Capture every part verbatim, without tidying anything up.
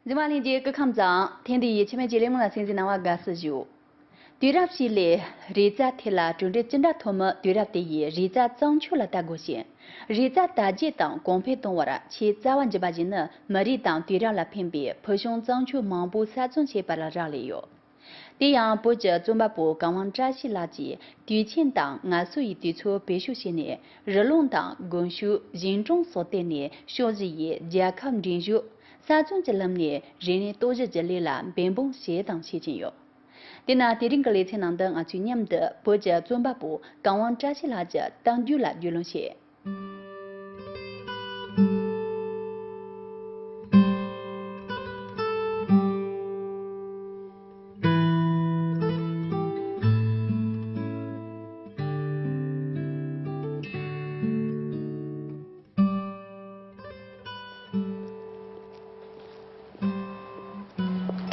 གཟིགས་མོ་ལྷན་རྒྱས་སྐུ་ཁམས་བཟང་། ཐེངས་འདི་ཡི་འཆི་མེད་ཀྱི་གླེང་མོལ་ལ་གསན་གཟིགས་གནང་བ་དགའ་བསུ་ཞུ། དུས་རབས་ཤིག་ལས་རེས་གཟའ་ཐེ་ལ་གྲུབ་འབྲས་ཅི་འདྲ་ཐོབ་མིན་དུས་རབས་དེ་ཡི་རེས་གཟའ་གཙང་ཆུ་ལ་ལྟ་དགོས་ཤིང་། རེས་གཟའ་དར་རྒྱས་དང་གོང་འཕེལ་གཏོང་བར་ཆེས་རྩ་བ་འཇུ་བ་ཞིག་ནི་མི་རིགས་དང་དུས་རབས་ལ་ཕན་པའི་ཕུལ་བྱུང་གཙང་ཆུ་མང་པོ་གསར་བཙོང་བྱེད་པ་ལ་རག་ལས་ཡོད། དེ་ཡང་བོད་ཀྱི་རྩོམ་པ་པོ་གམ་དབང་བཀྲ་ཤིས་ལགས་ཀྱིས་དུས་ཆེན་དང་ངལ་གསོ་ཡི་དུས་ཚོད་བེད་སྤྱོད་བྱས་ནས་རི་ཀླུང་དང་དགོན་ཤུལ་ཞིང་གྲོང་སོགས་བསྟན་ནས་ཕྱོགས་བཞི་ཡི་རྒྱལ་ཁབ་འགྲན་ཞུགས་གསར་བཙོང་གྱི་ལམ་ནས་རིག་གནས་རྟོག་ཞིབ་ཀྱི་ལས་ལ་འབད་འབུངས་བྱས་དང་བྱེད་ཀྱིན་ཡོད། དེས་ན་དེ་རིང་གི་ལེ་ཚན་ནང་དུ་ང་ཚོས་མཉམ་དུ་བོད་ཀྱི་རྩོམ་པ་པོ་གམ་དབང་བཀྲ་ཤིས་ལགས་ཀྱི་གཏམ་རྒྱུད་ལ་རྒྱུས་ལོན་བྱེད།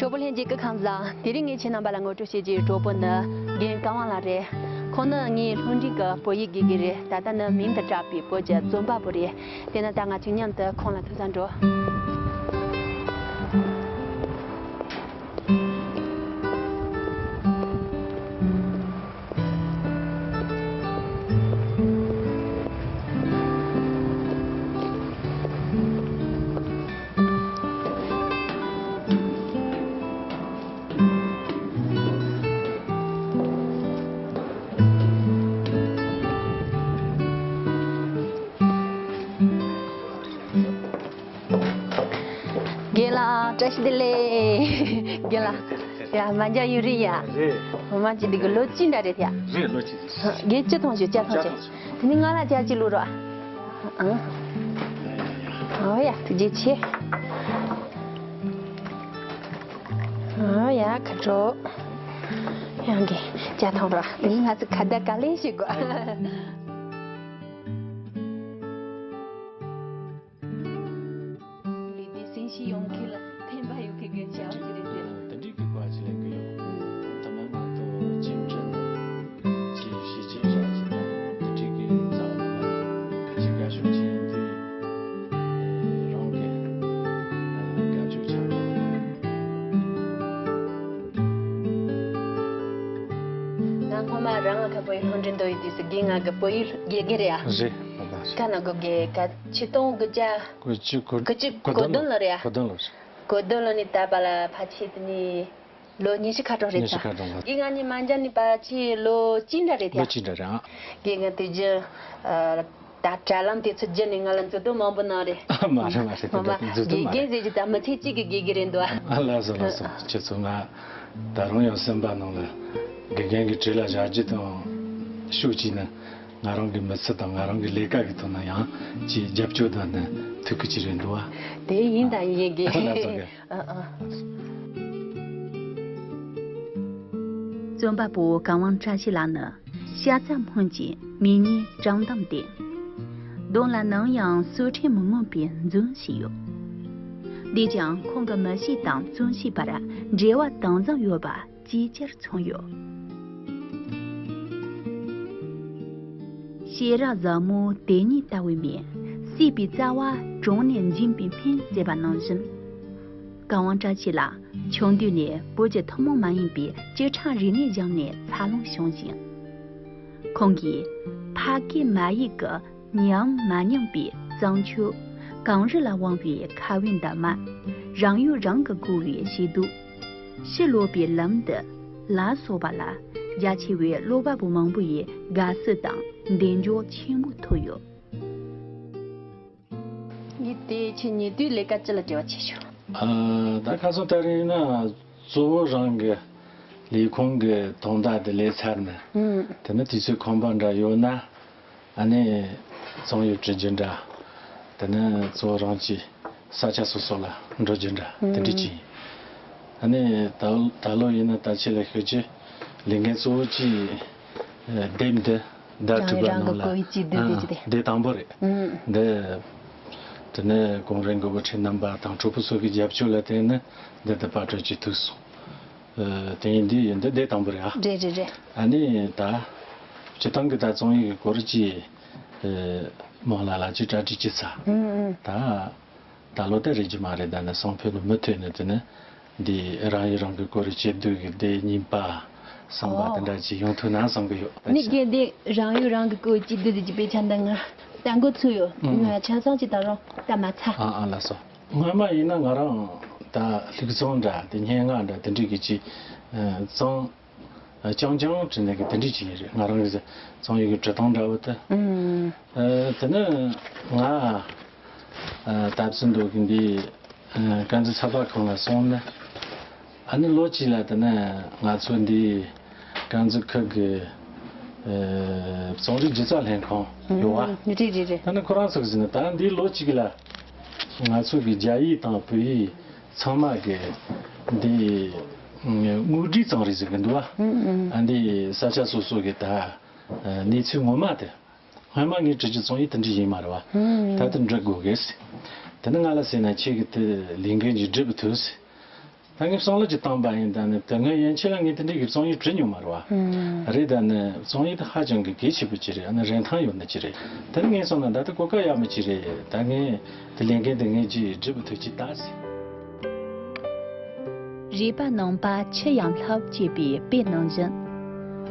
གྲོགས་པོ་ལྷན་རྒྱས་སྐུ་ཁམས་བཟང་། དེ་རིང་ངས་ཁྱེད་རྣམ་པ་ལ་ངོ་སྤྲོད་བྱེད་རྒྱུའི་གྲོགས་པོ་ནི་རྒན་གམ་དབང་ལགས་རེད། ཁོང་ནི་ངའི་སློབ་འབྲིང་གི་བོད་ཡིག་དགེ་རྒན་རེད། ད་ལྟ་ནི་མིང་དུ་གྲགས་པའི་བོད་ཀྱི་རྩོམ་པ་པོ་རེད། དེས་ན་ད་ང་ཚོས་མཉམ་དུ་ཁོང་ལ་ཐུགས་སྣང་འགྲོ། རྒན་ལགས་བཀྲ་ཤིས་བདེ་ལེགས། རྒན་ལགས། ཡ་མ་འཇའ་ཡུན་རིང་ཡ། རེད། ངོ་མ་ཅི་འདི་གི་ལོ་གཅིག་འདྲ་རེད་ཡ། རེད་ལོ་གཅིག་རེད། རྒན་ཅི་མཐོང་བྱུང་ཅི་མཐོང་བྱུང་། དེ་ནི་ང་ལ་ཅ་ཅི་ལུ་རོ། ཨང་། ཨོ་ཡ་ཐུགས་རྗེ་ཆེ། ཨོ་ཡ་ཁ་དྲོ། ཡང་གི་ཅ་མཐོང་རོ། དེ་ནི་ང་ཚོ་ཁ་བརྡ་ག་ལེ་ཞིག་གོ། ལས་དེ་སེམས་ཤེས་ཡོང་མཁན་ལ་ཕན་པ་ཡོད་མཁན་གྱི་བྱ་བ་ཅིག་རེད་ཟེར། དེ་འདྲའི་གི་བཀའ་ཅི་ལེན་གི་ཡོད། དེ་མིན་ང་ཚོ་ཅིང་ཀྲིན་ཅི་ཞི་ཅིང་ཞག་ཅི་དང་དེ་འདྲའི་གི་རྩ་བ་ནས་ཅི་དགའ་ཕྱོགས་ཅི་ཡིན་དུས་རང་གི་དགའ་ཕྱོགས་ཆགས་ཡོད། ང་སྔོན་མ་རང་ང་ཁ་བོད་ཡིག་སློབ་འབྲིང་དུ་ཡོད་དུས་སུ་རྒན་ང་གི་བོད་ཡིག་དགེ་རྒན་རེད་ཨ། རེད་ཨ་མ་རེད། ཀ་ན་གོ་གེ་ཀ་ཆིག་སྟོང་དགུ་བརྒྱ་གོ་གཅིག་གོ་གོ་གཅིག་གོ་གོ་བདུན་ལོ་རེད་ཨ། གོ་བདུན་ལོ་རེད། གོ་བདུན་ལོ་ནས་ད་བར་ལ་ཕལ་ཆེར་དེ་ནས་ལོ་ཉི་ཤུ་ཁ་གྲངས་རེད་ཉི་ཤུ་ད། ཁ་གྲངས་ལ། རྒན་ང་གཉིས་མ་འཇམ་ནས་ཕལ་ཆེར་ལོ་གཅིག་འདྲ་རེད་ད། ལོ་གཅིག་འདྲ་རེད་ཨ། རྒན་ང་དུས་རྒྱུན་ཨ། ད་དྲ་ལམ་དེ་ཚོ་བརྒྱུད་ནས་ང་ལ་མཛུབ་སྟོན་མང་པོ་གནང་རེད། མ་རེད་མ་རེད། དེ་འདྲ་མཛུབ་སྟོན་མ་རེད། དགེ་རྒན་ཟེར་གྱི་ད་མི་ཚེ་གཅིག་གི་དགེ་རྒན་རེད་འདུག་ཨ། ལགས་སོ་ལགས་སོ། ཁྱེད་ཚོ་ང་ད་རུང་ཡང་སེམས་པ་ནང་ལ་དགེ་རྒན་གྱི་གྲས་ལ་བཞག་རྒྱུ་དང་ཤུགས་གཅིག་ནི་ང་རང་གི་མི་ཚེ་དང་ང་རང་གི་ལས་ཀ་གི་ཐོག་ན་ཡང་ཅིག་རྒྱབ་སྐྱོར་དང་ནི་ཐུགས་ཁུར་གཅིག་རེད་འདུག་ཨ། དེ་ཡིན་དང་ཡིན་གི། ལགས་སོ་གི། ཨ་ཨ། རྩོམ་པ་པོ་གམ་དབང་བཀྲ་ཤིས་ལགས་ནི་ཤ་ཚ་སྨན་གྱི་མིག་ནི་བཀྲག་མདངས་ལྡན། གདོང་ལ་ནམ་ཡང་སོས་ཁྲལ་མི་མངོན་པའི་འཛུམ་ཞིག་ཡོད། འདིས་ཀྱང་ཁོང་གི་མི་གཤིས་དང་རྩོམ་གཤིས་བར་འབྲེལ་བ་དམ་ཟབ་ཡོད་པ་ཇེ་ཆེར་མཚོན་ཡོད། ཤེས་རབ་ཟབ་མོ་དེ་ཉིད་ལྟ་བའི་མི། སྲིད་པའི་རྩ་བ་དྲུངས་ནས་འབྱིན་པའི་སྨན་ཟེར་བ་ནང་བཞིན། གམ་དབང་བཀྲ་ཤིས་ལགས་ཆུང་དུས་ནས་བོད་ཀྱི་ཐུན་མོང་མ་ཡིན་པའི་སྤྱི་ཁྲ་རིག་གནས་སྦྱངས་ནས་འཚར་ལོངས་བྱུང་ཞིང་། ཁོང་གིས་ཕ་སྐད་མ་ཡིག་གི་ཉམས་མ་ཉམས་པའི་བརྩམས་ཆོས་གངས་རི་ལ་དབང་བའི་ཁ་བའི་འདབ་མ། རང་ཡུལ་རང་གིས་བསྐོར་བའི་བྱིས་སྡུག་ཕྱིར་ལོག་པའི་ལམ་དུ་ལ་སོགས་པ་ལ་རྒྱ་ཆེ་བའི་ཀློག་པ་པོ་མང་པོ་ཡི་དགའ་བསུ་དང་གདེང་འཇོག་ཆེན་པོ་ཐོབ་ཡོད། ངས་དེ་ཁྱེད་ཉེ་དུས་ལས་ཀ་ཅི་ལ་འབྲེལ་བ་བྱེད་ཆོག་ཨ། ད་ཁ་སང་ད་རེས་ན་གཙོ་བོ་རང་གི་ལས་ཁུངས་ཀྱི་དོན་དག་དེ་ལས་ཚར་ནས། ཨུམ། དེ་ནས་དུས་ཚོད་ཁོམ་པ་འདྲ་ཡོད་ན་ཨ་ནི་རྩོམ་ཡིག་འབྲི་རྒྱུ་འདྲ། དེ་ནས་གཙོ་བོ་རང་གི་ས་ཆ་སོ་སོ་ལ་འགྲོ་རྒྱུ་འདྲ་དེ་འདྲ་ཅིག་ཡིན། ཨ་ནི་ད་ད་ལོ་ཡིན་ན་ད་ཆེད་ལས་ཤོད་ཀྱི་ལས་འགན་གཙོ་བོ་ཅིག་ལྡེབས་འདི་ཟླ་དྲུག་པ་ནང་ལ། རང་གི་བཀོད་ཡིག་ཅིག་ལྡེབས་ཨ་ཅིག་དེ། ལྡེབས་དང་པོ་རེད། ཨུམ། འདི་དེ་ནས་གངས་རི་མགོན་པོ་ཁྲི་རྣམ་པ་དང་གྲོགས་པོ་ཚོ་གི་རྒྱབ་སྐྱོར་ལ་བརྟེན་ནས་འདི་འདི་པར་སྐྲུན་བྱེད་ཐུབ་སོང་། ཨ། དེ་ཡིན་དུས་ཡིན་འདི་ལྡེབས་དང་པོ་རེད་ཨ། རེད་རེད་རེད། ཨ་ནི་ད་སྤྱིར་བཏང་གི་ད་རྩོམ་ཡིག་གི་སྐོར་གྱི་ཨ་མོ་ལ་ལ་ཅིག་གྲ་སྒྲིག་བྱེད་ཚར། ཨུམ་ཨུམ། ད། ད་ལོ་དེ་རེད་ཀྱི་མ་རེད། ད་ནི་སང་ཕོད་ནི་མུ་མཐུད་ནས་དེ་ནི་འདི་རང་ཡུལ་རང་གི་སྐོར་རེ་བྱེད་སྡོད་ཀྱི་དེ་རྙིང་པ་བསམ་པ་དེ་འདྲ་ཅིག་ཡོང་ཐུབ་ན་བསམ་གི་ཡོད། ད་ནི་ཆ་རྒན་དེ་རང་ཡུལ་རང་གི་སྐོར་བྱེད་སྡོད་དེ་ཀྱི་དཔེ་ཆ་འདི་ང་ལྟ་འགོ་ཚུགས་ཡོད། ང་ཆ་ཚང་ཅིག་ད་རུང་ལྟ་མ་ཚར། ཨ་ཨ་ལགས་སོ། སྔོན་མ་ཡིན་ན་ང་རང་ད་ལྷུག་རྩོམ་འདྲ་དེ་སྙན་ངག་འདྲ་དེ་འདྲའི་གི་ཅིག་རྩོམ་རྐྱང་རྐྱང་བྲིས་ནས་གི་དེ་འདྲ་ཅིག་ཡིན་རེད། ང་རང་གི་རྩོམ་ཡིག་གི་འབྲི་སྟངས་འདྲ་བོ་དེ། ཨུམ། ཨ། དེ་ནི་ང་ཨ་སྟབས་བདེ་མདོག་གི་འདི་ཨ་དཀར་མཛེས་ཚགས་པར་ཁང་ལ་སོང་ནས། ཨ་ནི་ལོ་གཅིག་ལ་དེ་ནི་ང་ཚོ་འདི་དཀར་མཛེས་ཁུལ་གི་ཨ་རྩོམ་རིག་སྒྱུ་རྩལ་ལྷན་ཁང་ཡོད་བ། ཨུམ། རེད་རེད་རེད། ད་ནི་ཁོ་རང་ཚོ་གི་ཟེར་ན་ད་འདི་ལོ་གཅིག་ལ་ང་ཚོ་གི་རྒྱ་ཡིག་དང་བོད་ཡིག་ཚང་མ་གི་འདི་དངོས་བྲིས་རྩོམ་རིག་ཟེར་གི་འདུག་བ། ཨ་འདི་ས་ཆ་སོ་སོ་གི་ད་གནས་ཚུལ་ངོ་མ་དེ། སྔོན་མ་ངས་བྲིས་ཀྱི་རྩོམ་ཡིག་དེ་འདྲ་ཡིན་མ་རེད་བ། ད་དེ་འབྲི་དགོས་གི་ཟེར། དེ་ནི་ང་ལ་ཟེར་ན་ཁྱེད་ཀྱི་དེ་ལས་འགན་གྱིས་འགྲུབ་ཐུབ་ཟེར། ད་ངས་བསམ་བློ་ཅིག་བཏང་པ་ཡིན། ད་ནི་དེ་སྔོན་ཡན་ཆད་ལ་ངས་དེ་འདྲའི་གི་རྩོམ་ཡིག་བྲིས་མྱོང་མ་རེད་བ། རེད། ད་ནི་རྩོམ་ཡིག་དེ་ཧ་ཅང་གི་གལ་ཆེ་པོ་ཅིག་རེད། ཨ་ནི་རིན་ཐང་ཡོད་ནི་ཅིག་རེད། དེ་ནི་ངས་བསམ་ན་ད་དེ་གོ་སྐབས་ཡག་མོ་ཅིག་རེད། ད་ངས་དེ་ལས་འགན་དེ་ངས་ཅིག་འགྲུབ་ཐུབ་ཅིག་ལྟ་ཟེར། རེད་པ། ནང་པ་ཆུ་ཡང་ལྷབ་ཅེས་པའི་དཔེ་ནང་བཞིན།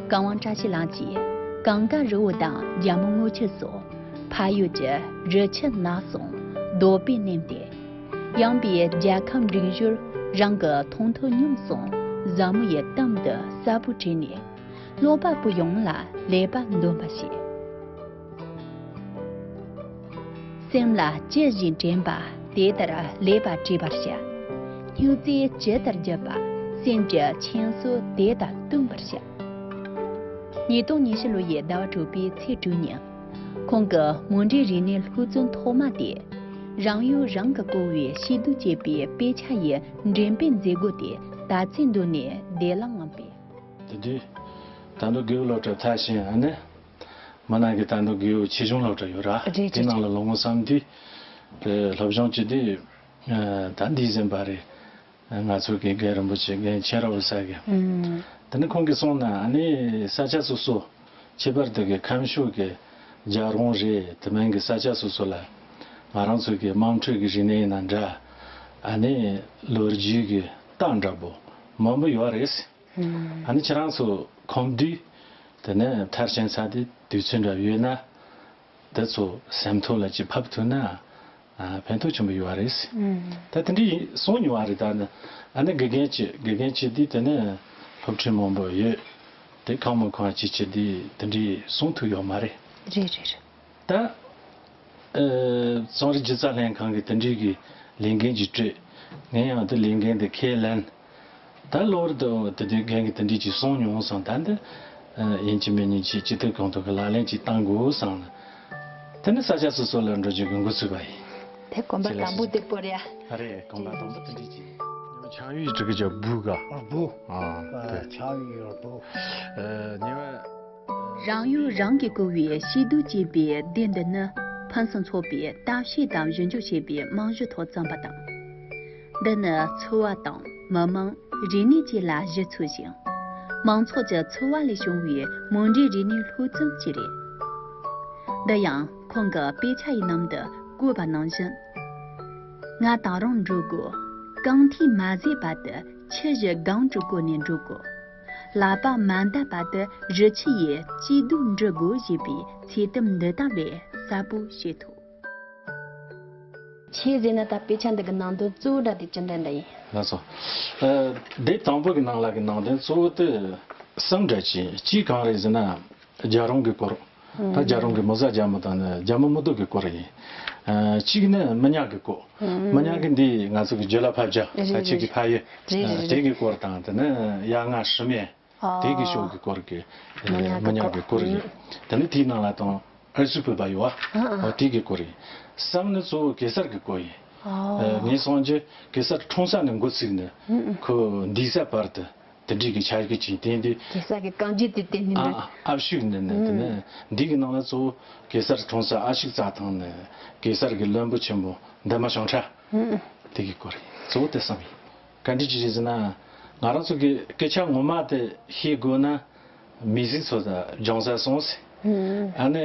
གངས་དབང་བཀྲ་ཤིས་ལགས་ཀྱིས་གངས་དཀར་རི་བོ་དང་རྒྱ་མོ་རྔུལ་ཆུ་སོགས་ཕ་ཡུལ་གྱི་རི་ཆུ་ནགས་གསུམ་འདོད་པས་མནན་ཏེ། ཡངས་པའི་རྒྱལ་ཁམས་འབྲིང་བཞུར་རང་གི་མཐོང་ཐོས་སྙོམས་སུ་ཟབ་མོ་ཡི་གཏམ་འདི་གསལ་པོ་བྲིས་ནས། ཀློག་པ་པོ་ཡོངས་ལ་ལེགས་པར་འདོན་པར་བྱེད། སེམས་ལ་ཅི་བཞིན་དྲན་པ་དེ་ལྟར་ལེགས་པར་བྲིས་པར་བྱ། སྨྱུག་རྩེ་ཇི་ལྟར་བརྒྱབ་པ་སེམས་ཀྱི་ཆེན་སོ་དེ་ལྟར་སྟོན་པར་བྱ། ཉིས་སྟོང་ཉི་ཤུ་ལོ་ཡི་ཟླ་བ་དྲུག་པའི་ཚེས་དྲུག་ཉིན། ཁོང་གི་མུ་འབྲེལ་རིག་གནས་ལྷུག་རྩོམ་ཐོག་མ་དེ། རང་ཡུལ་རང་གིས་བརྐོས་པའི་ཤེས་སྡུག་ཅེས་པའི་དཔེ་ཆ་ཡི་འགྲེམས་སྤེལ་མཛད་སྒོ་དེ་ད་ཚེས་འདོན་ནས་བདེ་བླག་ངང་སྤེལ། དེ་དུས་ད་དུང་དགེ་བའི་སློབ་གྲྭ་མཐར་ཕྱིན། ཨ་ནི་མ་ནང་གི་ད་དུང་དགེ་བའི་ཆེད་སྦྱོང་སློབ་གྲྭ་ཡོད་ར། རེད། དེ་རེད། ནང་ལ་ལོ་ངོ་གསུམ་དུས་སློབ་སྦྱོང་བྱེད་དུས། ད་འདི་ཟིན་པ་རེད། ང་ཚོ་གི་རྒན་རིན་པོ་ཆེ་རྒན་ཆེ་ར་བ་ས་གི། ཨུམ། དེ་ནི་ཁོང་གིས་གསུངས་ན། ཨ་ནི་ས་ཆ་སོ་སོ། ཁྱད་པར་དུ་གི་ཁམས་ཕྱོགས་ཀྱི་རྒྱལ་རོང་རེད། དེ་མིན་གི་ས་ཆ་སོ་སོ་ལ་ང་རང་ཚོ་གི་དམངས་ཁྲོད་ཀྱི་རིག་གནས་ཡིན་ན་འདྲ། ཨ་ནི་ལོ་རྒྱུས་ཀྱི་རྟགས་འདྲ་པོ་མང་པོ་ཡོད་རེད། ཨུམ། ཨ་ནི་ཁྱེད་རང་ཚོ་ཁོམ་དུས་དེ་ནས་མཐར་ཕྱིན་ཚར་དུས་དུས་ཚོད་འདྲ་ཡོད་ན། དེ་ཚོ་སེམས་ཐོག་ལ་ཅིག་ཕབ་ཐུབ་ན། ཨ། ཕན་ཐོགས་ཆེན་པོ་ཡོད་རེད། ཨུམ། ད་དེ་འདྲ་ཡིན་གསུངས་མྱོང་བ་རེད། ད་ནི་ཨ་ནི་དགེ་རྒན་གྱིས་དགེ་རྒན་གྱིས་དེ་དེ་ནི་སློབ་ཁྲིད་མང་པོ་ཡོད། དེ་གང་མང་གང་ཅིག་བྱས་དེ་དེ་འདྲ་གསུང་ཐུབ་ཡོད་མ་རེད། རེད་རེད་རེད། ད་ཨ་རྩོམ་རིག་སྒྱུ་རྩལ་ལྷན་ཁང་གི་དེ་འདྲའི་གི་ལས་འགན་ཅིག་སྤྲད། ངས་ཡང་དེ་ལས་འགན་དེ་ཁས་ལེན། ད་གློ་བུར་དུ་དེ་དུས་རྒན་གྱིས་དེ་འདྲ་ཅིག་གསུངས་མྱོང་སོང་། ད་འདི་ཡིན་གཅིག་མིན་གཉིས་ཅིག་ཅི་ཐུབ་གང་ཐུབ་ཀྱི་ལག་ལེན་ཅིག་བཏང་དགོས་བསམ་ནས། དེ་ནི་ས་ཆ་སོ་སོ་ལ་འགྲོ་རྒྱུ་གི་འགོ་ཚུགས་པ་ཡིན། དེ་གོམ་པ་དང་པོ་དེ་པོ་རེད། རེད། གོམ་པ་དང་པོ་དེ་འདྲ་ཅིག། ཆང་ཡུས་འབྲི་གི་ཅག་བུ་ག། ཨ། བུ། ཨ། ཨ། ཆང་ཡུས་ཡོད་བུ། ཨ། ཉེ་བ། རང་ཡུལ་རང་གིས་བརྐོས་པའི་ཤེས་སྡུག་ཅེས་པའི་སྡེ་འདི་ནི་ཕུན་སུམ་ཚོགས་པའི་གཏམ་བཤད་དང་ཞིབ་འཇུག་བྱས་པའི་རྨང་གཞིའི་ཐོག་བརྩམས་པ་དང་། འདི་ནི་འཚོ་བ་དང་མི་དམངས། རིག་གནས་བཅས་ལ་གཞི་ཚུགས་ཤིང་། མང་ཚོགས་ཀྱི་འཚོ་བ་ལས་བྱུང་བའི་མུ་འབྲེལ་རིག་གནས་ལྷུག་རྩོམ་ཅིག་རེད། འདི་ཡང་ཁོང་གི་དཔེ་ཆ་ཡི་ནང་དུ་བཀོད་པ་ནང་བཞིན། ང་དང་རང་འགྲོ་དགོས། རྐང་མཐིལ་མ་ཟད་བར་དུ་ཆུ་བཞི་སྒང་དྲུག་བརྐོས་ནས་འགྲོ་དགོས། ལག་པ་མ་འདར་བར་དུ་རི་ཆུ་ཡི་སྐྱིད་སྡུག་འབྲི་དགོས་ཞེས་པའི་ཚིག་དུམ་འདི་དག་ལས་གསལ་པོ་ཤེས་ཐུབ། ཆེས་མཛེས་ན་ད་དཔེ་ཆ་འདི་གི་ནང་དོན་གཙོ་བོ་འདྲ་དེ་ཅི་འདྲ་འདྲ་ཡིན། ལགས་སོ། ཨ། དེབ་དང་པོ་གི་ནང་ལ་གི་ནང་དོན་གཙོ་བོ་དེ་གསུམ་འདྲ་ཅིག། གཅིག་གང་རེད་ཟེར་ན། རྒྱལ་རོང་གི་སྐོར། ད་རྒྱལ་རོང་གི་མོ་བཟའ་རྒྱལ་མོ་དང་ནི་རྒྱལ་མོ་མུ་ཏོག་གི་སྐོར་ཡིན། ཨ། གཅིག་ནི་མི་ཉག་གི་སྐོར། མི་ཉག་གི་འདི་ང་ཚོ་གི་ཇོ་ལ་ཕ་བརྒྱ། རེད་རེད། ད་ཁྱེད་ཀྱི་ཕ་ཡུལ། རེད་རེད། དེ་གི་སྐོར་དང་དེ་ནི་ཡ་ང་ཧྲི་མེ། ཨ། དེ་གི་ཕྱོགས་ཀྱི་སྐོར་གྱི། མི་ཉག་གི་མི་ཉག་གི་སྐོར་ཡིན། དེ་ནི་དེའི་ནང་ལ་དང་ཨར་སུ་བོད་པ་ཡོད་ཨ། ཨ། ཨོ། དེ་གི་སྐོར་ཡིན། གསུམ་ནི་གཙོ་བོ་གེ་སར་གྱི་སྐོར་ཡིན། ཨ། ངས་སོང་རྗེས་གེ་སར་འཁྲུངས་ས་ནས་འགོ་ཚུགས་ནས་ཁོ་འདས་ས་བར་དུ་དེ་འདྲའི་གི་ཆ་གི་ཅིག་བསྟན་དུས། གེ་སར་གྱི་རྐང་རྗེས་དེ་བསྟན་ནས། ཨ། ཨ། ཨ་ཕྱུག་ནི་ནི་དེ་ནི་འདི་གི་ནང་ལ་གཙོ་བོ་གེ་སར་འཁྲུངས་ས་ཨ་ཕྱུག་རྩྭ་ཐང་ནས་གེ་སར་གྱི་བློན་པོ་ཆེན་པོ་འདན་མ་བྱང་ཁྲ། དེ་གི་སྐོར་ཡིན། གཙོ་བོ་དེ་གསུམ་ཡིན། ག་འདྲ་ཅིག་རེད་ཟེར་ན། ང་རང་ཚོ་གི་སྐད་ཆ་ངོ་མ་དེ་ཤེས་དགོས་ན་མི་ཟིག་ཚོ་དང་སྦྱོང་ས་སོང་ཟེར། ཨ་ནི་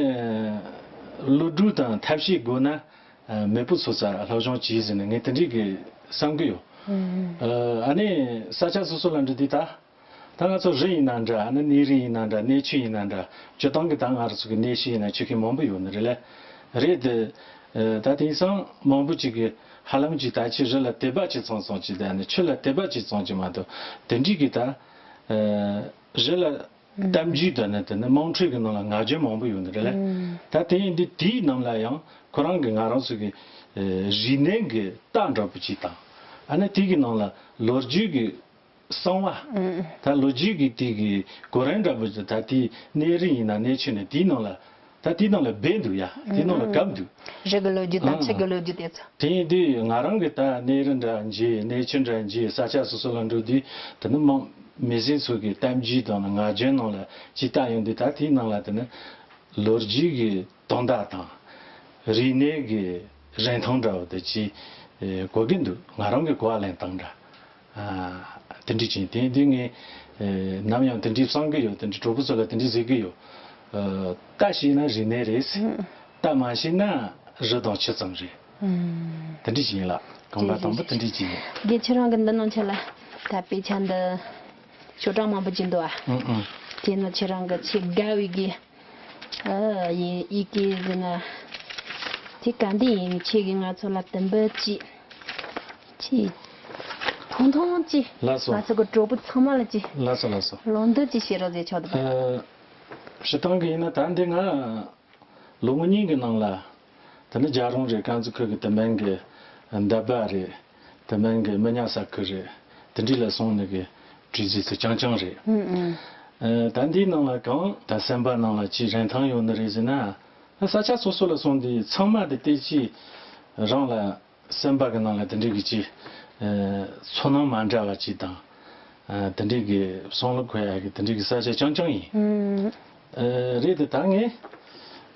བློ་གྲོས་དང་ཐབས་ཤེས་དགོས་ན་ མེས་པོ་ཚོ་རྩར་སློབ་སྦྱོང་བྱས་ཟིན་ནས་ངས་དེ་འདྲའི་གི་བསམ་གི་ཡོད། ཨ་ནི་ས་ཆ་སོ་སོ་ལ་འགྲོ་དུས་ད། ད་ང་ཚོ་རི་ཡིན་ན་འདྲ། ཨ་ནི་གནས་རི་ཡིན་ན་འདྲ། གནས་ཆུ་ཡིན་ན་འདྲ། སྤྱིར་བཏང་གི་ད་ང་རང་ཚོ་གི་གནས་ཆུ་ཡིན་ན་ཆུ་ཁྱི་མང་པོ་ཡོད་ནི་རེད་ལ། རེད་དེ། ད་དེང་སང་མང་པོ་ཅིག་གི་ཧ་ལམ་ཅིག་ད་ཆུ་རི་ལ་དད་པ་ཅིག་ཙམ་ཙམ་ཅིག་ད་ནི་ཆུ་ལ་དད་པ་ཅིག་ཙམ་ཅིག་མ་གཏོགས་དེ་འདྲའི་གི་ད་རི་ལ་གཏམ་རྒྱུད་དང་ནི་དེ་ནི་དམངས་ཁྲོད་ཀྱི་ནང་ལ་ངག་རྒྱུན་མང་པོ་ཡོད་ནི་རེད་ལ། ད་དེ་ཡིན་དུས་དེའི་ནང་ལ་ཡང་ཁོ་རང་གི་ང་རང་ཚོ་གི་རིག་གནས་ཀྱི་རྟ་འདྲ་པོ་ཅིག་དང་། ཨ་ནི་དེ་གི་ནང་ལ་ལོ་རྒྱུས་ཀྱི་གསང་བ། ད་ལོ་རྒྱུས་ཀྱི་དེ་གི་གོ་རིམ་འདྲ་པོ་ཅིག་ད་དེའི་གནས་རི་ཡིན་ན་གནས་ཆུ་ནི་དེའི་ནང་ལ། ད་དེའི་ནང་ལ་སྦས་འདུག་ཡ། དེའི་ནང་ལ་བཀབ་འདུག་རི་གི་ལོ་རྒྱུས་དང་ཆུ་གི་ལོ་རྒྱུས་དེ་ཚོ། དེ་ཡིན་དུས་ང་རང་གི་ད་གནས་རི་འདྲ་མཇལ། གནས་ཆུ་འདྲ་མཇལ། ས་ཆ་སོ་སོ་ལ་འགྲོ་དུས་དེ་ནི་མང་མི་སེར་ཚོ་གི་གཏམ་རྒྱུད་དང་ངག་རྒྱུན་ནང་ལ་ཅིག་ལྟ་ཡོང་དུས་ད་དེའི་ནང་ལ་དེ་ནི་ལོ་རྒྱུས་ཀྱི་དོན་དག་དང་། རིག་གནས་ཀྱི་རིན་ཐང་འདྲ་བོ་དེ་ཅིག་གོ་གི་འདུག་ང་རང་གི་གོ་བ་ལེན་སྟངས་འདྲ། དེ་འདྲ་ཅིག་དེ་དུས་ངས་ནམ་ཡང་དེ་འདྲ་བསམ་གི་ཡོད། དེ་འདྲ་གྲོགས་པོ་ཚོ་ལ་དེ་འདྲ་ཟེར་གི་ཡོད། རྟ་ཤེས་ན་རིག་གནས་རེད། རྟ་མ་ཤེས་ན་རི་དང་ཆུ་ཙམ་རེད། དེ་འདྲ་ཅིག་ཡིན་ལ། གོམ་པ་དང་པོ་དེ་འདྲ་ཅིག་ཡིན། དགེ་ཁྱེད་རང་གི་འདི་ནང་ཆ་ལ་ད་དཔེ་ཆ་འདི་ཞོ་གྲངས་མང་པོ་ཅིག་འདུག་ཨ། དེ་ནང་ཁྱེད་རང་གི་ཆེས་དགའ་བའི་གི་ཨ་ཡིན་ཡི་གེ་ཟེར་ན། དེ་ག་འདི་ཡིན། ཁྱེད་ཀྱིས་ང་ཚོ་ལ་དུམ་བུ་གཅིག་ཅིག་ཐུང་ཐུང་ཅིག་ལགས་སོ། ང་ཚོ་གི་གྲོགས་པོ་ཚང་མ་ལ་ཅིག་ལགས་སོ་ལགས་སོ། ལོ་འདི་ཅིག་བཤད་རོགས་ཟེར་ཆོག་འདུག་ཨ། སྤྱིར་བཏང་གི་ཡིན་ན་ད་འདི་ང་ལོ་ངོ་གཉིས་ཀྱི་ནང་ལ། དེ་ནི་རྒྱལ་རོང་རེད། དཀར་མཛེས་ཁུལ་གྱི་དེ་མིན་གྱི་འདབས་པ་རེད། དེ་མིན་གྱི་མི་ཉག་ས་ཁུལ་རེད། དེ་འདྲ་ལ་སོང་ནས་གི་བྲིས་རྗེས་སུ་རྐྱང་རྐྱང་རེད། ཨུ་ཨུ། ཨ། ད་འདིའི་ནང་ལ་གང་ད་སེམས་པ་ནང་ལ་ཅི་རིན་ཐང་ཡོད་ནི་རེད་ཟེར་ན། ས་ཆ་སོ་སོ་ལ་སོང་དུས་ཚང་མ་དེ་དེ་ཅི་རང་ལ་སེམས་པ་གི་ནང་ལ་དེ་འདྲ་གི་ཅི་ཚོར་སྣང་མ་འདྲ་བ་ཅིག་དང་། ཨ། དེ་འདྲའི་གི་བསམ་བློ་འཁོར་ཡ་གི་དེ་འདྲའི་གི་ས་ཆ་རྐྱང་རྐྱང་ཡིན། ཨུམ། ཨ། རེད་དེ་ད་ངས་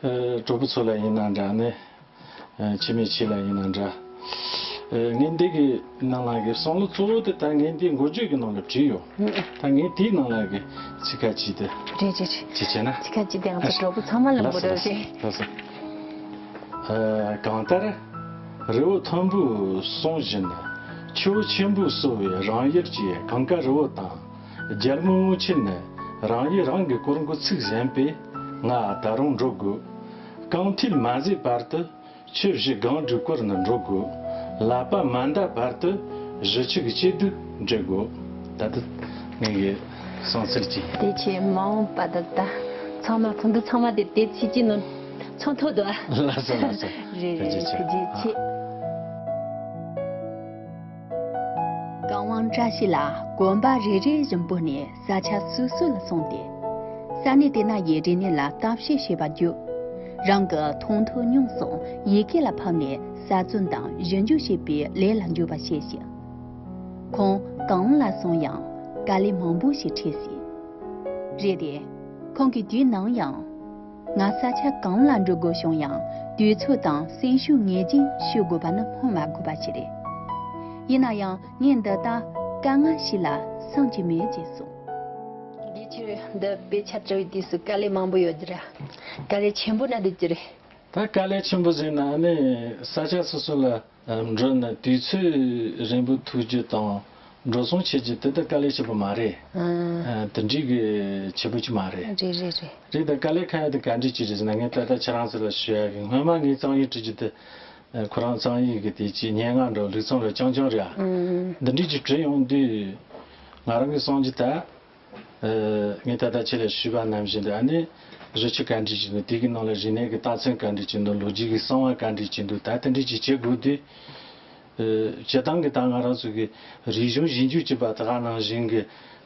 ཨ་གྲོགས་པོ་ཚོ་ལ་ཡིན་ན་འདྲ་ནི། ཨ། འཆི་མེད་ཁྱེད་ལ་ཡིན་ན་འདྲ། ཨ། ངས་འདི་གི་ནང་ལ་གི་བསམ་བློ་གཙོ་བོ་དེ་ད་ངས་འདི་འགོ་བརྗོད་ཀྱི་ནང་ལ་བྲིས་ཡོད། ཨུམ། ད་ངས་དེའི་ནང་ལ་གི་ཚིག་ཁ་ཅིག་དེ། རེད་རེད་རེད། ཅི་བྱས་ན། ཚིག་ཁ་ཅིག་དེ་ང་ཚོ་གྲོགས་པོ་ཚང་མ་ལ་འབུལ་རོགས་བྱེད། ལགས་སོ། ཨ། གང་ལྟར། རི་བོ་མཐོན་པོའི་གསུང་བཞིན། ཆུ་བོ་ཆེན་པོས་གསོ་བའི་རང་ཡུལ་གྱི་གངས་དཀར་རི་བོ་དང་། རྒྱལ་མོ་རྔུལ་ཆུ་ནི་རང་ཡུལ་རང་གི་སྐོར་འགོ་ཚུགས་ཟིན་པས། ང་ད་རུང་འགྲོ་དགོས། རྐང་མཐིལ་མ་ཟད་བར་དུ་ཆུ་བཞི་སྒང་དྲུག་བསྐོར་ནས་འགྲོ་དགོས། ལག་པ་མ་འདར་བར་དུ་གཞིས་ཆགས་ཀྱི་སྐྱིད་སྡུག་འདྲི་དགོས། ད་ལྟ་ངའི་གསུང་ཚུལ་གྱིས། དེ་ཆེ་མ་འོངས་པ་ད་ལྟ་ཚང་མ་ཕུན་སུམ་ཚང་མ་དེ་དེ་ཆེ་ཅི་ནོ་ཚོང་ཐོག་ཏུ། ལགས་སོ་ལགས་སོ། རེད་རེད། ཐུགས་རྗེ་ཆེ། ཐུགས་རྗེ་ཆེ། གངས་དབང་བཀྲ་ཤིས་ལགས་གོམ་པ་རེ་རེ་བཞིན་སྤོས་ནས་ས་ཆ་སོ་སོ་ལ་སོང་སྟེ། ས་གནས་དེ་ན་ཡི་རིག་གནས་ལ་ལྟ་དཔྱད་བྱེད་པར་བརྒྱུད། རང་གི་མཐོང་ཐོས་མྱོང་གསུམ་ཡི་གེ་ལ་ཕབ་ནས་གསར་རྩོམ་དང་ཞིབ་འཇུག་བྱེད་པའི་ལས་ལ་འཇུག་པ་ཤེས་ཤིང་། ཁོང་གང་ལ་སོང་ཡང་དཀའ་ལས་མང་པོ་ཞིག་འཕྲད་སྲིད། རེད་དེ། ཁོང་གིས་དུས་ནམ་ཡང་། ང་ས་ཆ་གང་ལ་འགྲོ་དགོས་བྱུང་ཡང་དུས་ཚོད་དང་སེམས་ཤུགས་ངེས་ཅན་ཞུ་དགོས་པ་ནི་སྨོས་མ་དགོས་པ་ཞིག་རེད། ཡིན་ན་ཡང་ངས་འདི་ལྟར་དཀའ་ངལ་ཞིག་ལ་སེམས་ཀྱི་མེད་ཅེས་གསུངས། དགེ་ཆོས་འདི་དཔེ་ཆ་བྲི་བའི་དུས་སུ་དཀའ་ལས་མང་པོ་ཡོད་རྒྱུ་རེད། དཀའ་ལས་ཆེན་པོ་ན་འདི་ཅི་རེད། ད་དཀའ་ལས་ཆེན་པོ་ཟེར་ན་ནི་ས་ཆ་སོ་སོ་ལ་འགྲོ་ན་དུས་ཚོད་རིང་པོ་ཐུག་རྒྱུ་དང་འགྲོ་སོང་ཆེ་རྒྱུ་དེ་ད་དཀའ་ལས་ཆེན་པོ་མ་རེད། ཨ། དེ་འདྲའི་གི་ཆེ་པོ་ཅིག་མ་རེད། རེད་རེད་རེད། རེད་ད་དཀའ་ལས་ཁག་ཡ་དེ་ག་འདྲ་ཅིག་རེད་ཟེར་ན་ངས་ད་ལྟ་ཁྱེད་རང་ཚོ་ལ་ཞུ་ཡ་གི་སྔོན་མ་ངས་རྩོམ་ཡིག་བྲི་རྒྱུ་དེ། ཁོ་རང་རྩོམ་ཡིག་གི་དེ་ཅིག་སྙན་ངག་འདྲ་ལུགས་མཚམས་ལ་རྐྱང་རྐྱང་རེད་ཨ། ཨུམ། འདི་འདྲ་ཅིག་བྲིས་ཡོང་དུས་ང་རང་གི་བསམ་རྒྱུ་ད། ངས་ད་ལྟ་ཁྱེད་ལ་ཞུས་པ་ནང་བཞིན་དུ་ཨ་ནི་གཞི་ཆུ་ག་འདྲ་ཅིག་འདུག་དེ་གི་ནང་ལ་རིག་གནས་ཀྱི་རྟགས་མཚན་ག་འདྲ་ཅིག་འདུག་ལོ་རྒྱུས་ཀྱི་གསང་བ་ག་འདྲ་ཅིག་འདུག་ད་དེ་འདྲ་ཅིག་བྱེད་དགོས་དུས། སྤྱིར་བཏང་གི་ད་ང་རང་ཚོ་གི་རིག་གཞུང་ཞིབ་འཇུག་བྱེད་པ་དེ་ག་ནང་བཞིན་གྱི་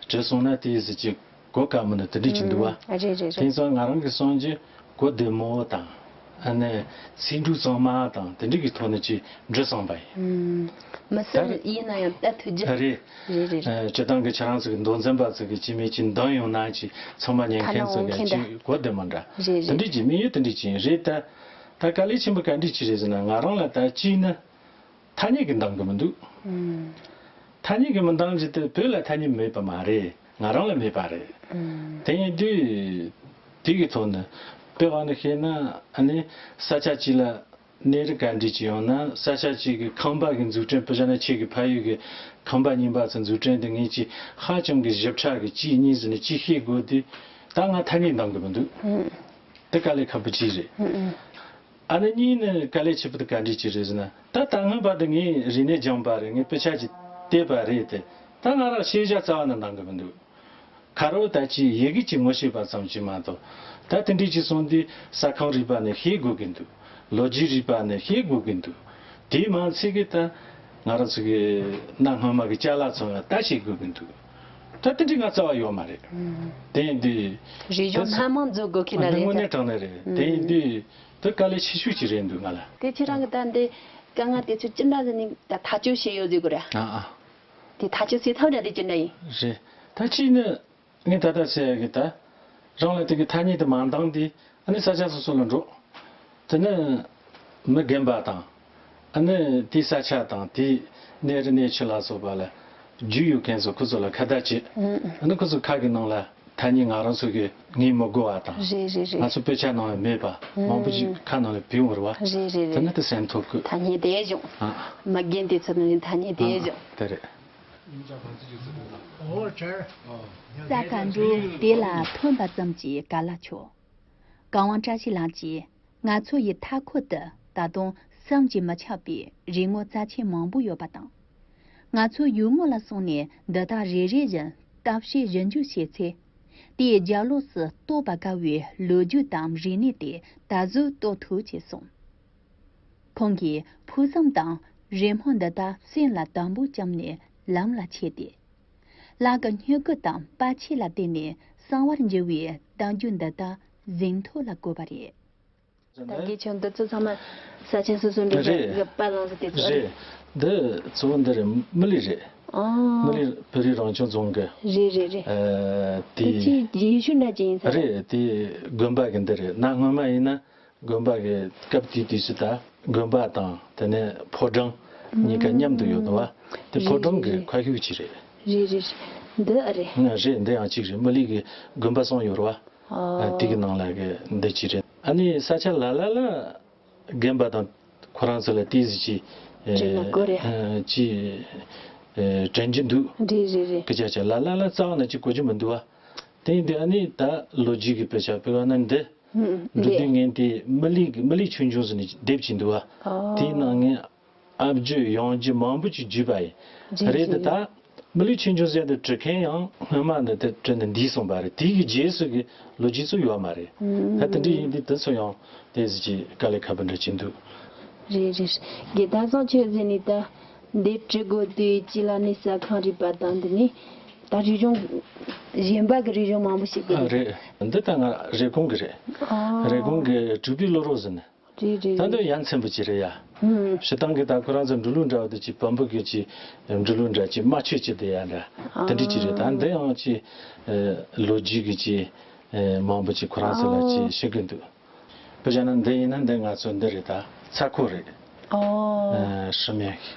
བྲིས་སོང་ན་དེ་ཟེར་གྱི་གོ་དཀའ་མོ་ནི་དེ་འདྲ་ཅིག་འདུག་བ། ཨ་རེད་རེད་རེད། དེང་སང་ང་རང་གི་བསམ་རྒྱུ་གོ་བདེ་མོ་དང་། ཨ་ནི་ཚིག་འབྲུ་གཙང་མ་དང་དེ་འདྲ་གི་ཐོག་ནས་ཅིག་འབྲི་སོང་པ་ཡིན། ཨུམ། མི་སུ་ད་ཡིན་ན་ཡང་ལྟ་ཐུབ་རྒྱུ། རེད། རེད་རེད། ཨ། སྤྱིར་བཏང་གི་ཁྱེད་རང་ཚོ་གི་མདོ་འཛིན་པ་ཚོ་གི་སྐྱེ་དམན་གྱི་འདོན་ཡོང་ན་ཅིག་ཚང་མ་ཉན་མཁན་ཚོ་གི་ཅིག་གོ་བདེ་མོ་འདྲ། རེད་རེད། དེ་འདྲ་ཅིག་དམིགས་ཡུལ་དེ་འདྲ་ཅིག་ཡིན། རེད་ད། ད་དཀའ་ལས་ཆེན་པོ་ག་འདྲ་ཅིག་རེད་ཟེར་ན་ང་རང་ལ་ད་གཅིག་ནི། ཐ་སྙད་ཀྱིས་འདང་གི་མི་འདུག་ཨུམ། ཐ་སྙད་ཀྱིས་མི་འདང་རྒྱུ་དེ་བོད་ལ་ཐ་སྙད་མེད་པ་མ་རེད། ང་རང་ལ་མེད་པ་རེད། ཨུམ། དེ་ཡིན་དུས་དེ་གི་ཐོག་ནས་དཔེ་བ་ནས་བཤད་ན་ཨ་ནི་ས་ཆ་གཅིག་ལ་ གནས་རི་ག་འདྲ་ཅིག་ཡོང་ན་ས་ཆ་གཅིག་གི་ཁང་པ་གི་འཛུགས་སྐྲུན། དཔེ་བཞག་ན་ཁྱེད་ཀྱི་ཕ་ཡུལ་གྱི་ཁང་པ་རྙིང་པ་ཚོ་འཛུགས་སྐྲུན་དེ་ངས་ཅིག་ཧ་ཅང་གི་ཞིབ་ཕྲ་གི་གཅིག་གཉིས་ཟེར་ནས་ཅིག་ཤེས་དགོས་དུས། ད་ང་ཐ་སྙད་འདང་གི་མི་འདུག་ཨང་། དེ་དཀའ་ལས་ཁག་པོ་གཅིག་རེད། ཨང་ཨང་། ཨ་ནི་གཉིས་ནི་དཀའ་ལས་ཆེ་པོ་དེ་ག་འདྲ་ཅིག་རེད་ཟེར་ན། ད་ད་སྔོན་པ་དེ་ངས་རིག་གནས་སྦྱངས་པ་རེད། ངས་དཔེ་ཆ་ཅིག་བལྟས་པ་རེད་དེ། ད་ང་རང་ཤེས་བྱ་རྩ་བ་ནས་འདང་གི་མི་འདུག་ཁ་རོག་ད་ཅི་ཡི་གེ་གཅིག་ངོ་ཤེས་པ་ཙམ་གཅིག་མ་གཏོགས། ད་དེ་འདྲ་ཅིག་སོང་དུས་ས་ཁང་རིག་པ་ནས་ཤེས་དགོས་ཀྱི་འདུག་ལོ་རྒྱུས་རིག་པ་ནས་ཤེས་དགོས་ཀྱི་འདུག་དེའི་མ་ཚད་ཀྱི་ད་ང་རང་ཚོ་གི་གནའ་སྔོན་མ་གི་ཅ་ལག་ཚོ་ཡང་ལྟ་ཤེས་དགོས་ཀྱི་འདུག་ད་དེ་འདྲ་ང་རྩ་བ་ཡོད་མ་རེད། ཨང་། དེ་ཡིན་དུས་རིག་གཞུང་སྣ་མང་འཛུགས་དགོས་ཀྱི་ན་རེད། དངོས་གནས་དྲང་གནས་རེད། དེ་ཡིན་དུས་དེ་དཀའ་ལས་ཆེ་ཤོས་ཅིག་རེད་འདུག་ང་ལ། དེ་ཁྱེད་རང་གི་ད་འདི་དཀའ་ངལ་དེ་ཚོ་ཅི་འདྲ་ཟེར་ནས་ད་ཐག་གཅོད་བྱས་ཡོད་ཟེར་དགོས་རེད། ཨ་ཨ། དེ་ཐག་གཅོད་བྱེད་ཐབས་འདྲ་དེ་ཅི་འདྲ་ཡིན། རེད། ད་གཅིག་ནི་ངས་ད་ལྟ་ཟེར་ཡ་གི་ད་རང་ལ་དེ་གི་ཐ་སྙད་དེ་མ་འདང་དེ། ཨ་ནི་ས་ཆ་སོ་སོ་ལ་འགྲོ། དེ་ནི་མི་རྒན་པ་དང་། ཨ་ནི་དེའི་ས་ཆ་དང་དེའི་གནས་རི་གནས་ཆུ་ལ་སོགས་པ་ལ་རྒྱུས་ཡོད་མཁན་ཚོ་ཁོ་ཚོ་ལ་ཁ་བརྡ་བྱེད། ཨ་ནི་ཁོ་ཚོ་ཁ་གི་ནང་ལ་ཐ་སྙད་ང་རང་ཚོ་གི་ངས་མི་གོ་བ་དང་། རེད་རེད་རེད། ང་ཚོ་དཔེ་ཆ་ནང་ལ་མེད་པ་མང་པོ་ཞིག་ཨང་། ཁ་ནང་ལ་བུད་ཡོང་བ་རེད་བ། རེད་རེད་རེད། དེ་ནི་དེ་སེམས་ཐོག་གི་ཐ་སྙད་དེ་བྱུང་། ཨ། མ་རྒན་དེ་ཚོ་ནི་ཐ་སྙད་དེ་ཨ་བྱུང་། དེ་རེད། ས་དགའ་འབྲུ་དེ་ལ་ཐོན་པ་ཙམ་གྱིས་ག་ལ་ཆོག་གངས་དབང་བཀྲ་ཤིས་ལགས་ཀྱིས་ང་ཚོ་ཡི་མཐའ་འཁོར་དུ་ད་དུང་བསམ་གྱིས་མི་ཁྱབ་པའི་རིག་དངོས་རྩ་ཆེན་མང་པོ་ཡོད་པ་དང་། ང་ཚོ་ཡུལ་དངོས་ལ་སོང་ནས་འདི་དག་རེ་རེ་བཞིན་ལྟ་བཤལ་ཞིབ་འཇུག་བྱས་ཚེ། དེའི་རྒྱབ་ལོགས་སུ་རྟོགས་པར་དཀའ་བའི་ལོ་རྒྱུས་དང་རིག་གནས་དེ་ད་གཟོད་རྟོགས་ཐུབ་ཅེས་གསུངས། ཁོང་གིས་ཕུགས་བསམ་དང་རེ་སྨོན་འདི་དག་སེམས་ལ་དམ་པོ་བཅངས་ནས་ལམ་ལ་ཆས་ཏེ། ལག་གི་སྨྱུ་གུ་དང་པར་ཆས་ལ་བརྟེན་ནས་གསང་བར་འགྱུར་བའི་གཏམ་རྒྱུད་འདི་དག་ཟིན་ཐོ་ལ་བཀོད་པ་རེད། ད་གིན་ཁྱོད་འདི་ཚོ་ཚང་མ་ས་ཆ་སོ་སོ་འགྲོ་རེད། གི་པར་བླངས་ས་དེ་ཚོ་རེད། རེད། འདི་གཙོ་བོ་འདི་རེད། མི་ལི་རེད། ཨ། མི་ལི་བོད་རིགས་རང་སྐྱོང་རྫོང་གི། རེད་རེད་རེད། ཨ། དེ་དེ་ཅི་རྗེས་ཤུལ་འདྲ་ཅིག་ཡིན་ས་རེད། རེད། དེ་དགོན་པ་གི་འདི་རེད། གནའ་སྔོན་མ་ཡིན་ན་དགོན་པ་གི་སྐབས་དེའི་དུས་སུ་ད་དགོན་པ་དང་དེ་ནས་ཕོ་བྲང་གཉིས་ཀ་མཉམ་དུ་ཡོད་འདུག་བ། དེ་ཕོ་བྲང་གི་ཁ་ཤུགས་ཅིག་རེད། རེད་རེད་རེད། འདི་ཨ་རེད། ང་རེད། འདི་ཡང་གཅིག་རེད། མི་ལི་གི་དགོན་པ་གསུམ་ཡོད་རེད་བ། ཨ། དེ་གི་ནང་ལ་གི་འདི་གཅིག་རེད། ཨ་ནི་ས་ཆ་ལ་ལ་ལ་རྒན་པ་དང་ཁོ་རང་ཚོ་ལ་ཏོག་ཙམ་ཅིག་ཨེ། དྲན་ན་དགོས་རེད། ཨེ། ཅིག་ཨེ། དྲན་རྒྱུ་འདུག་རེད་རེད་རེད། སྐད་ཆ་བྱ་ལ་ལ་ལ་རྩ་བ་ནས་ཅིག་གོ་རྒྱུ་མི་འདུག་བ། དེ་ཡིན་དུས་ཨ་ནི་ད་ལོ་རྒྱུས་ཀྱི་དཔེ་ཆ་དཔེར་ན་འདི་ཧུམ། འབྲི་རེད། དུས་ངས་འདི་མི་ལི་གི་མི་ལི་ཆོས་འབྱུང་ཟེར་ནས་དེབ་ཅིག་འདུག་བ། ཨོ། དེའི་ནང་ངས་ཨ་བརྒྱུད་ཡང་བརྒྱུད་མང་པོ་ཅིག་བརྒྱུད་པ་ཡིན། རེད་རེད་དེ་རེད། ད་མི་ལུས་ཆོས་འབྱུང་ཟེར་དུ་བྲི་མཁན་ཡང་སྔོན་མ་ནས་དེ་བྲི་ནས་འདས་སོང་བ་རེད། དེ་གི་རྗེས་སུ་གི་ལོ་རྒྱུས་ཚོ་ཡོད་མ་རེད། ད་དེ་འདྲ་ཡིན་དུས་དེ་ཚོ་ཡང་དེ་ཟིག་ཅིག་དཀའ་ལས་ཁག་པོ་འདྲ་ཅིག་འདུག་རེད་རེད། དགེ་ལྡན་བཟང་ཆོས་ཟེར་ནས་ད་འདི་བྲི་དགོས་དུས་ཅི་ལ་ནི་ས་ཁང་རིག་པ་དང་འདི་ནི་ད་རིག་གཞུང་གཞན་པ་གི་རིག་གཞུང་མང་པོ་ཞིག་དགོས། ཨ། རེད། འདི་ད་ང་རེབ་གོང་གི་རེད། ཨ། རེབ་གོང་གི་དྲུག་པའི་ལོ་རོགས་ཟེར་ནས། རེད་རེད། ད་འདི་ཡ་མཚན་པོ་ཅིག་རེད་ཡ། ཧུམ། སྤྱིར་བཏང་གི་ད་ཁོ་རང་ཚོ་འབྲི་ལུགས་འདྲ་བ་དེ་ཅིག་བམ་པོ་གི་ཅིག་འབྲི་ལུགས་འདྲ་ཅིག་མ་ཆོས་ཅིག་དེ་ཡ་འདྲ། ཨ། དེ་འདྲ་ཅིག་རེད། ད་འདི་ཡང་ཅིག་ཨེ། ལོ་རྒྱུས་གི་ཅིག་ཨེ། མང་པོ་ཅིག་ཁོ་རང་ཚོ་ལ་ཅིག་ཨ། ཤེས་ཀྱི་འདུག་དཔེ་བཞག་ན་འདི་ཡིན་ན་འདི་ང་ཚོ་འདི་རེད། ད་ཚ་ཁོ་རེད། ཨོ། ཨེ། ཧྲི་མེ།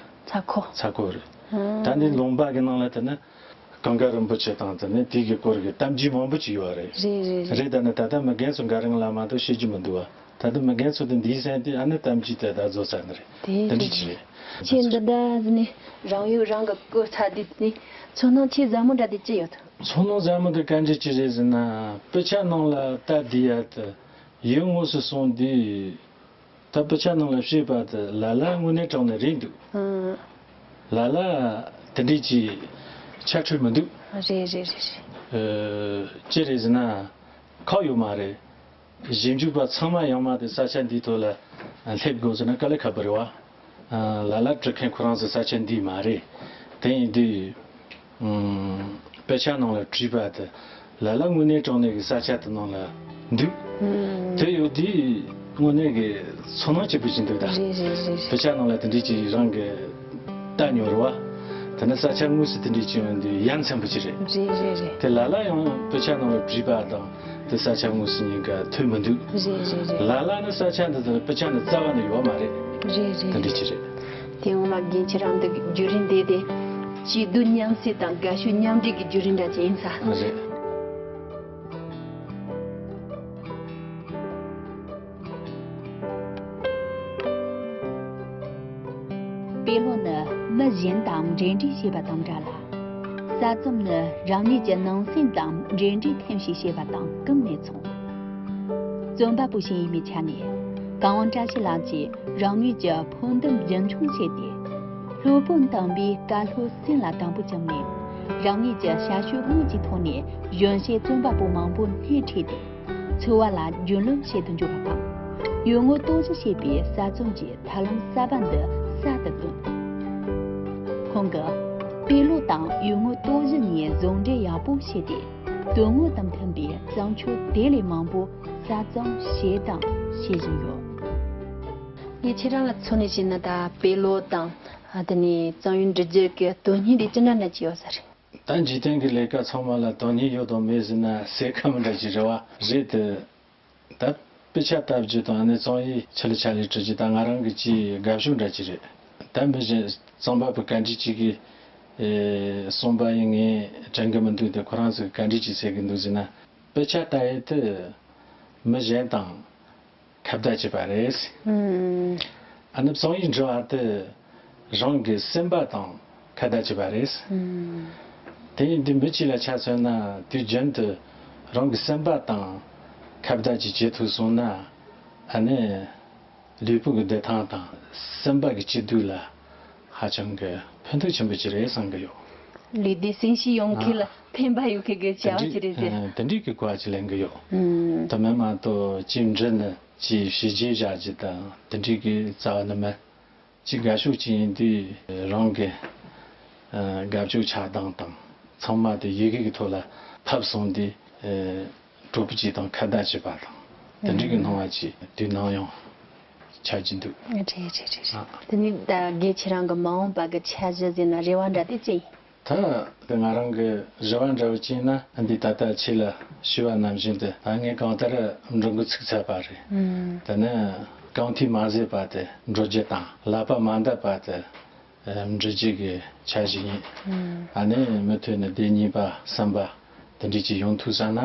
ཚ་ཁོ། ཚ་ཁོ་རེད། ཨ། ད་འདི་ལུང་པ་གི་ནང་ལ་དེ་ནི་གངས་དཀར་རིན་པོ་ཆེ་དང་དེ་ནི་དེ་གི་སྐོར་གྱི་གཏམ་རྒྱུད་མང་པོ་ཅིག་ཡོད་རེད། རེད་རེད་རེད། རེད། ད་ནི་ད་ལྟ་མི་རྒན་ཚོ་འགའ་རེ་ལ་མ་གཏོགས་ཤེས་རྒྱུ་མི་འདུག་བ། ད་ལྟ་མི་རྒན་ཚོ་དེ་འདིའི་སེམས་དེ་ཨ་ནི་གཏམ་རྒྱུད་དེ་ད་རྫོགས་ཚར་ནི་རེད། དེ་དེ་འདྲ་ཅིག་རེད། ཁྱེད་འདི་འདྲ་ཟེར་ནས་རང་ཡུལ་རང་གི་སྐོར་ཚ་དུས་ནི་ཚོར་སྣང་ཆེས་ཟབ་མོ་འདྲ་དེ་ཅི་ཡོད། ཚོར་སྣང་ཟབ་མོ་དེ་ག་འདྲ་ཅིག་རེད་ཟེར་ན། དཔེ་ཆ་ནང་ལ་ལྟ་བསྡད་ཡ་དེ་ཡུལ་དངོས་སུ་སོང་དུས། ད་དཔེ་ཆ་ནང་ལ་བཤད་པ་དེ་ལ་ལ་དངོས་གནས་དྲང་གནས་རེད་འདུག་ཨང་། ལ་ལ་དེ་འདྲས་ཀྱི་ཆ་འཕྲུལ་མི་འདུག་རེད་རེད་རེད་རེད། ཨ། ཅི་རེད་ཟེར་ན། ཁག་ཡོད་མ་རེད། ཞིབ་འཇུག་པ་ཚང་མ་ཡང་མ་དེ་ས་ཆ་འདིའི་ཐོག་ལ་སླེབས་དགོས་ཟེར་ན་དཀའ་ལས་ཁག་པོ་རེད་བ། ཨ། ལ་ལ་བྲི་མཁན་ཁོ་རང་ཚོ་ས་ཆ་འདི་མ་རེད། དེ་ཡིན་དུས། ཨུམ། དཔེ་ཆ་ནང་ལ་བྲིས་པ་དེ་ལ་ལ་དངོས་གནས་དྲང་གནས་ཀྱི་ས་ཆ་དེ་ནང་ལ་འདུག་ཨུམ། དེ་ཡོད་དུས་དངོས་གནས་ཀྱི་ཚོར་སྣང་སྐྱིད་པོ་ཞིག་འདུག་ད་རེད་རེད་རེད་རེད། དཔེ་ཆ་ནང་ལ་དེ་འདྲས་ཅིག་རང་གི་ལྟ་མྱོང་རེད་བ། དེ་ནི་ས་ཆ་དངོས་སུ་དེ་འདྲས་ཅིག་ཡོང་དུས་ཡ་མཚན་པོ་ཅིག་རེད། རེད་རེད་རེད། དེ་ལ་ལ་ཡང་དཔེ་ཆ་ནང་ལ་བྲིས་པ་དང་དེ་ས་ཆ་དངོས་སུ་གཉིས་ཀ་མཐུན་མི་འདུག་རེད་རེད་རེད། ལ་ལ་ནི་ས་ཆ་འདི་དང་དཔེ་ཆ་འདི་རྩ་བ་ནས་ཡོད་མ་རེད། རེད་རེད། དེ་འདྲས་ཅིག་རེད། དེ་འོང་ལ་རྒན་ཁྱེད་རང་འདི་བརྒྱུད་རིམ་དེ་དེ་སྐྱིད་སྡུག་མཉམ་བསྲེས་དང་དགའ་ཤོས་མཉམ་འདྲེས་ཀྱི་བརྒྱུད་རིམ་འདྲ་ཅིག་ཡིན་ས། རེད། གཞན་དང་འབྲེལ་འདྲིས་བྱེད་པ་དང་འདྲ་ལ། ས་མཚམས་ནི་རང་ཉིད་ཀྱི་ནང་སེམས་དང་འབྲེལ་འདྲིས་ཐེམ་ཞིག་བྱེད་པ་དང་གང་མི་མཚུངས། རྩོམ་པ་པོ་ཞིག་ཡིན་པའི་ཆ་ནས། གང་དབང་བཀྲ་ཤིས་ལགས་ཀྱིས་རང་ཉིད་ཀྱི་ཕུགས་འདུན་རྒྱུན་འཁྱོངས་བྱས་ཏེ། སློབ་དཔོན་དམ་པའི་བཀའ་སློབ་སེམས་ལ་དམ་པོ་བཅངས་ནས། རང་ཉིད་ཀྱི་ཞ་ཞུ་དངོས་ཀྱི་ཐོག་ནས་གཞོན་སྐྱེས་རྩོམ་པ་པོ་མང་པོ་སྣེ་ཁྲིད་དེ། འཚོ་བ་ལ་རྒྱུས་ལོན་བྱེད་དུ་འཇུག་པ་དང་། ཡུལ་དངོས་རྟོག་ཞིབ་བྱེད་པའི་ས་མཚམས་ཀྱི་ཐབས་ལམ་གསར་པ་འདི་གསར་དུ་བཏོན། ཁོང་གིས་དཔེ་ཀློག་དང་ཡུལ་དངོས་རྟོག་ཞིབ་གཉིས་ཟུང་འབྲེལ་ཡག་པོ་བྱས་ཏེ། དོན་དངོས་དང་མཐུན་པའི་བརྩམས་ཆོས་དེ་ལས་མང་པོ་གསར་རྩོམ་བྱས་དང་བྱེད་བཞིན་ཡོད། ངས་ཁྱེད་རང་ལ་མཚོན་ནས་བཤད་ན། ད་དཔེ་ཀློག་དང་། ཨ། དེ་ནས་རྩོམ་ཡིག་འབྲི་རྒྱུ་གི་དོན་སྙིང་དེ་ཅི་འདྲ་འདྲ་ཅིག་ཡོད་ས་རེད། ད་འཇིག་རྟེན་གྱི་ལས་ཀ་ཚང་མ་ལ་དོན་སྙིང་ཡོད་དང་མེད་ཟེར་ན་ཟེར་ཁ་མི་འདྲ་ཅིག་རེད་བ། རེད་དེ། ད་དཔེ་ཆ་ལྟ་རྒྱུ་དང་ནི་རྩོམ་ཡིག་ཆི་ལ་ཆ་ལས་འབྲི་རྒྱུ་ད་ང་རང་གི་ཅིག་དགའ་ཕྱོགས་འདྲ་ཅིག་རེད། ད་མི་གཞན་རྩོམ་པ་པོ་ག་འདྲ་ཅིག་གིས་ཨེ་གསུངས་པ་ཡིན་ངས་དྲན་གི་མི་འདུག་དེ་ཁོ་རང་ཚོས་ག་འདྲ་ཅིག་ཟེར་གི་འདུག་ཟེར་ན། དཔེ་ཆ་ལྟ་ཡས་དེ་མི་གཞན་དང་ཁ་བརྡ་བྱེད་པ་རེད། ཨུམ། ཨ་ནི་རྩོམ་ཡིག་འབྲི་བ་དེ་རང་གི་སེམས་པ་དང་ཁ་བརྡ་བྱེད་པ་རེད། ཨུམ། དེ་ཡིན་དུས་མི་གཅིག་ལ་ཆ་མཚོན་ན་དུས་རྒྱུན་དུ་རང་གི་སེམས་པ་དང་ཁ་བརྡ་ཅིག་བྱེད་ཐུབ་སོང་ན། ཨ་ནི་ལུས་པོ་གི་བདེ་ཐང་དང་སེམས་པ་གི་སྐྱིད་སྡུག་ལ་ཧ་ཅང་གི་ཕན་ཐོགས་ཆེན་པོ་ཅིག་རེད་བསམ་གི་ཡོད། ལུས་བདེ་སེམས་སྐྱིད་ཡོང་མཁན་ལ་ཨ་ཕན་པ་ཡོད་མཁན་གྱི་བྱ་བ་ཅིག་རེད་ཟེར། ཨ། དེ་འདྲའི་གི་གོ་བ་ཅིག་ལེན་གི་ཡོད། ཨུམ། དེ་མིན་མ་གཏོགས་ཅིག་འབྲི་ནི་ཅིག་ཞི་རྒྱས་བྱ་རྒྱུ་དང་དེ་འདྲའི་གི་རྩ་བ་ནི་མེད། ཅིག་དགའ་ཕྱོགས་ཅིག་ཡིན་དུས་རང་གི་ཨ་དགའ་ཕྱོགས་ཆགས་སྡང་དང་ཚང་མ་དེ་ཡི་གེ་གི་ཐོག་ལ་ཕབ་སོང་དུས་ཨ་གྲོགས་པོ་ཅིག་དང་ཁ་བརྡ་བྱེད་པ་དང་དེ་འདྲའི་གི་སྣང་བ་ཅིག་དུས་ནམ་ཡང་ཆགས་ཀྱི་འདུག་རེད་རེད་རེད་རེད། ཨ། དེ་ནི་ད་གལ་ཆེ་རང་གི་མ་འོངས་པ་གི་འཆར་གཞི་ཟེར་ན་རེ་བ་འདྲ་དེ་ཅི་ཡིན། ད་དེ་ང་རང་གི་རེ་བ་འདྲ་བོ་ཅིག་ཡིན་ན་འདི་ད་ལྟ་ཁྱེད་ལ་ཞུས་པ་ནང་བཞིན་དུ་ད་ངས་གང་ལྟར་འབྲི་འགོ་ཚུགས་ཚར་བ་རེད། ཨུམ། དེ་ནས་རྐང་མཐིལ་མ་ཟད་པ་དེ་འགྲོ་རྒྱུ་དང་ལག་པ་མ་འདར་བ་དེ་འབྲི་རྒྱུ་གི་འཆར་གཞི་ཡིན། ཨུམ། ཨ་ནི་མུ་མཐུད་ནས་དེ་གཉིས་པ་གསུམ་པ་དེ་འདྲ་ཅིག་ཡོང་ཐུབ་ས་ན་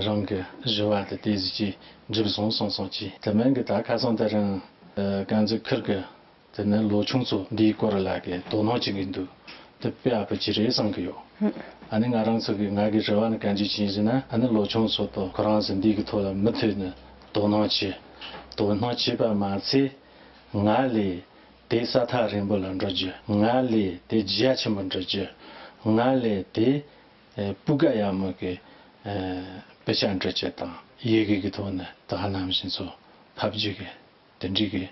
རང་གི་རེ་བ་དེ་དེ་ཟིག་ཅིག་འགྲུབ་སོང་སོང་སོང་ཅིག་དེ་མིན་གི་ད་ཁ་སང་དེ་རིང་དཀར་མཛེས་ཁུལ་གི་དེ་ནི་ལོ་ཆུང་ཚོ་འདིའི་སྐོར་ལ་གི་དོ་སྣང་བྱེད་ཀྱི་འདུག་དེ་དཔེ་ཡག་པོ་ཅིག་རེད་བསམ་གི་ཡོད། ཨ་ནི་ང་རང་ཚོ་གི་ང་གི་རེ་བ་ནི་གང་ཅི་ཅིག་ཡིན་ཟེར་ན། ཨ་ནི་ལོ་ཆུང་ཚོ་དང་ཁོ་རང་ཚོ་འདི་གི་ཐོག་ལ་མུ་མཐུད་ནས་དོ་སྣང་བྱེད། དོ་སྣང་བྱེད་པ་མ་ཚད་ང་ལས་དེ་ས་ཐག་རིང་པོ་ལ་འགྲོ་རྒྱུ། ང་ལས་དེ་རྒྱ་ཆེན་པོ་འགྲོ་རྒྱུ། ང་ལས་དེ་ཨེ་སྤུས་ཀ་ཡག་མོ་གི་ཨེ་དཔེ་ཆ་འབྲི་རྒྱུ་དང་ཡི་གེ་གི་ཐོག་ནས་ད་ནང་བཞིན་ཚོ་ཕབ་རྒྱུ་གི་དེ་འདྲའི་གི་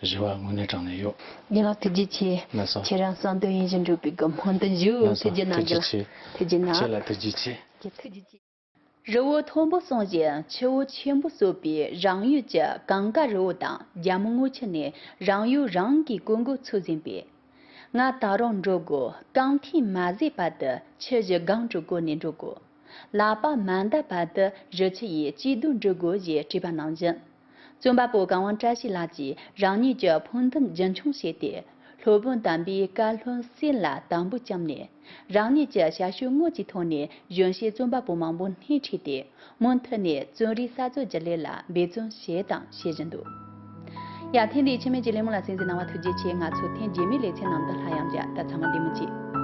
རེ་བ་དངོས་གནས་དྲང་ནས་ཡོད། རྒན་ལགས་ཐུགས་རྗེ་ཆེ། ལགས་སོ། ཁྱེད་རང་གསང་འདུས་དབྱིན་ཇི་འགྲུལ་པའི་གི་སྨོན་འདུན་ཞུ། ལགས་སོ། ཐུགས་རྗེ་གནང་། ཐུགས་རྗེ་རྒན་ལགས། ཆེ། ཐུགས་རྗེ་གནང་། ཁྱེད་ལ་ཐུགས་རྗེ་ཆེ། ཁྱེད་ཐུགས་རྗེ་ཆེ། རི་བོ་མཐོན་པོ་གསུམ་བཞི་ཆུ་བོ་ཆེན་པོ་གསུམ་པའི་རང་ཡུལ་གྱི་གངས་དཀར་རི་བོ་དང་རྒྱལ་མོ་རྔུལ་ཆུ་ནས་རང་ཡུལ་རང་གི་ཀུན་སྒོ་ཚུགས་ཟིན་པས། ང་ད་རུང་འགྲོ་དགོས། རྐང་མཐིལ་མ་ཟད་བར་དུ་ཆུ་བཞི་སྒང་དྲུག་བགོས་ནས་འགྲོ་དགོས། ལག་པ་མ་འདར་བར་དུ་རི་ཆུ་ཡི་སྐྱིད་སྡུག་འགྲུབ་དགོས་ཞེས་བྲིས་པ་ནང་བཞིན། རྩོམ་པ་པོ་གང་དབང་བཀྲ་ཤིས་ལགས་ཀྱིས་རང་ཉིད་ཀྱི་ཕུགས་འདུན་རྒྱུན་འཁྱོངས་བྱས་ཏེ། སློབ་དཔོན་དམ་པའི་བཀའ་སློབ་སེམས་ལ་དམ་པོ་བཅངས་ནས། རང་ཉིད་ཀྱི་ཞ་ཞུ་དངོས་ཀྱི་ཐོག་ནས་གཞོན་སྐྱེས་རྩོམ་པ་པོ་མང་པོ་སྣེ་ཁྲིད་དེ། མུ་མཐུད་ནས་རྩོམ་རིག་གསར་བཟོ་གྱི་ལས་ལ་འབད་བརྩོན་བྱས་དང་བྱེད་བཞིན་འདུག་ཡ། ཐེངས་འདིའི་ཆེད་མེད་ཀྱི་གླེང་མོལ་ལ་གསན་གཟིགས་གནང་བ་ཐུགས་རྗེ་ཆེ། ང་ཚོ་ཐེངས་རྗེས་མའི་ལེ་ཚན་ནང་དུ་སླར་ཡང་མཇལ། ད་ཚང་མ་བདེ་མོ་བྱོས།